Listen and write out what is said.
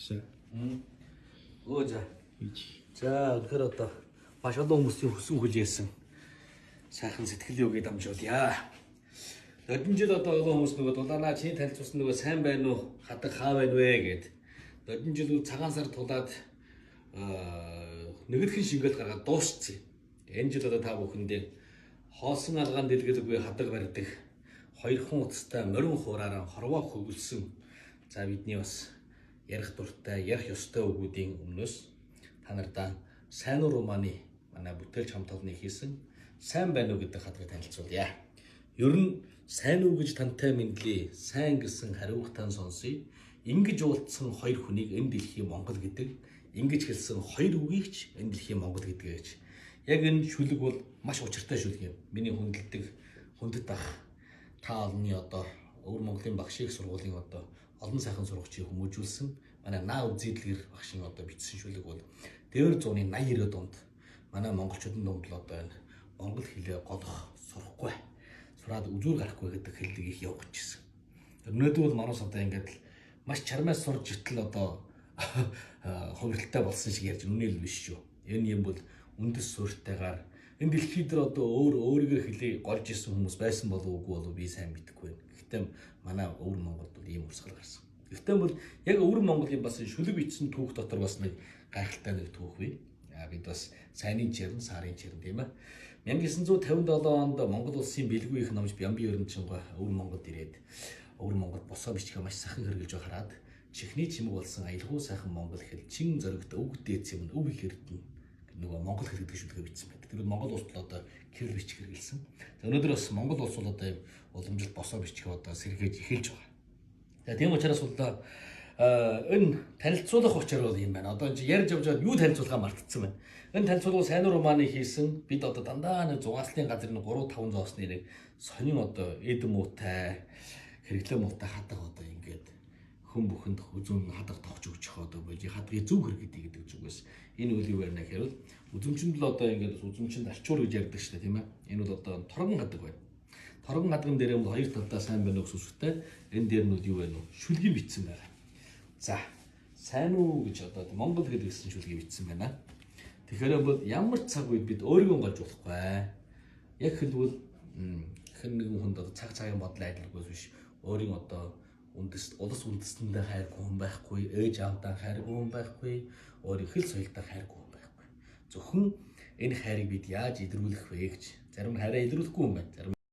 Сайн. Өө за. Ич. За, үнэхээр одоо маш олон хүмүүсийн хүсэн хүлээсэн сайхан сэтгэлийн үгийг дамжуулъя. Додин жил одоо олон хүмүүс нөгөө дулаанаа чиний танилцуулсан нөгөө сайн байна уу? Хадаг хаа байна вэ гэд. Додин жил үл цагаан сар тулаад нэгдхэн шингэл гаргаад дуусчихсан. Энэ жил одоо та бүхэндээ хоосон алгаан дэлгэлгүй хадаг барьдаг хоёр хүн утастай морин хуураараа хорвоо хөгөлсөн. За, бидний бас ярих дуртай, ярих ёстой үгүүдийн өмнөөс та нардаа сайн уу романы манай бүтээлч хамт олонны хийсэн сайн байна уу гэдэг хадгийг танилцуулъя. Ер нь сайн уу гэж тантай мэдлээ, сайн гэсэн хариуг тань сонсъё. Ингэж уулзсан хоёр хүнийг энэ дэлхийн Монгол гэдэг, ингэж хэлсэн хоёр үгийг ч энэ дэлхийн Монгол гэдэг гэж. Яг энэ шүлэг бол маш учиртай шүлэг юм. Миний хүндэлдэг хүндэт ах та олонны одоо өвөр Монголын багш их сургуулийн одоо олон сайхан сурагчийг хүмүүжүүлсэн манай наа үзийдлэгэр багшийн одоо бичсэн шүлэг бол дээвэр зууны 80 90-ад онд манай монголчуудын дунд л одоо энэ монгол хэлээ голох сурахгүй сураад үзүүр гарахгүй гэдэг хэллэг их явуулчихсан. Өнөөдөр бол манус одоо ингээд л маш чармай сурж итэл одоо хувиралтай болсон шиг ярьж үнэ л биш шүү. Энэ юм бол үндэс суурьтайгаар энэ дэлхий дээр одоо өөр өөрийгөө хэлийг голж исэн хүмүүс байсан болов уу, үгүй болов би сайн мэдэхгүй байна. Гэхдээ манай өвөр Монголд бол ийм урсгал гарсан. Гэхдээ бол яг өвөр Монголын бас шүлэг бичсэн түүх дотор бас нэг гайхалтай нэг түүх бий. А бид бас сайнын чирэн, сарын чирэн тийм ээ. 1957 онд Монгол улсын бэлгүй их номж Бямби Өрөмчөнгө өвөр Монголд ирээд өвөр Монголд босоо бичгээ маш сайхан хэрэгжилж хараад чихний чимэг болсон аялгау сайхан монгол хэл чин зоригт өг дээц юм өв их эрдэнэ нөгөө монгол хэл гэдэг шүлгээ бичсэн байдаг. Тэр бол Монгол улс бол одоо кирилл бичиг хэрэгэлсэн. За, өнөөдөр бас Монгол улс бол одоо юм уламжлалт босоо бичгээ одоо сэргээж эхэлж байгаа. За, тийм учраас бол энэ танилцуулах учир бол юм байна. Одоо энэ ярьж явж байгаад юу танилцуулахаа мартцсан байна. Энэ танилцуулга сайн уу романы хийсэн бид одоо дандаа нэг зугааслын газрын 3 5 зоосны нэг сонин одоо эд муутай хэрэглээ муутай хадаг одоо ингээд хүн бүхэнд үзүүн хадаг тогч өгчих одоо болж хадгийг зөв хэрэгэдэг гэдэг зүгээс энэ үйл юу байна гэхээр үзэмжинд л одоо ингээд үзэмжинд альчуур гэж ярьдаг шүү дээ, тийм ээ. Энэ бол одоо торгон хадаг байна. Торгон хадган дээр юм хоёр талдаа сайн байна уу гэсэн үсгтэй энэ дээр нь юу байна вэ? Шүлгийг бичсэн байна. За, сайн уу гэж одоо монгол хэл гэсэн шүлгийг бичсэн байна. Тэгэхээр бол ямар цаг үед бид өөрийгөө голж болохгүй. Яг хэлбэл хэн нэгэн хүнд одоо цаг цагийн бодол айдалгүйс биш өөрийн одоо үндэс улс үндэстэндээ хайргүй хүн байхгүй, ээж аавдаа хайргүй хүн байхгүй, өөрийн хэл соёлдоо хайргүй хүн байхгүй. Зөвхөн энэ хайрыг бид яаж илрүүлэх вэ гэж зарим нь хайраа илрүүлэхгүй хүн байна. Зарим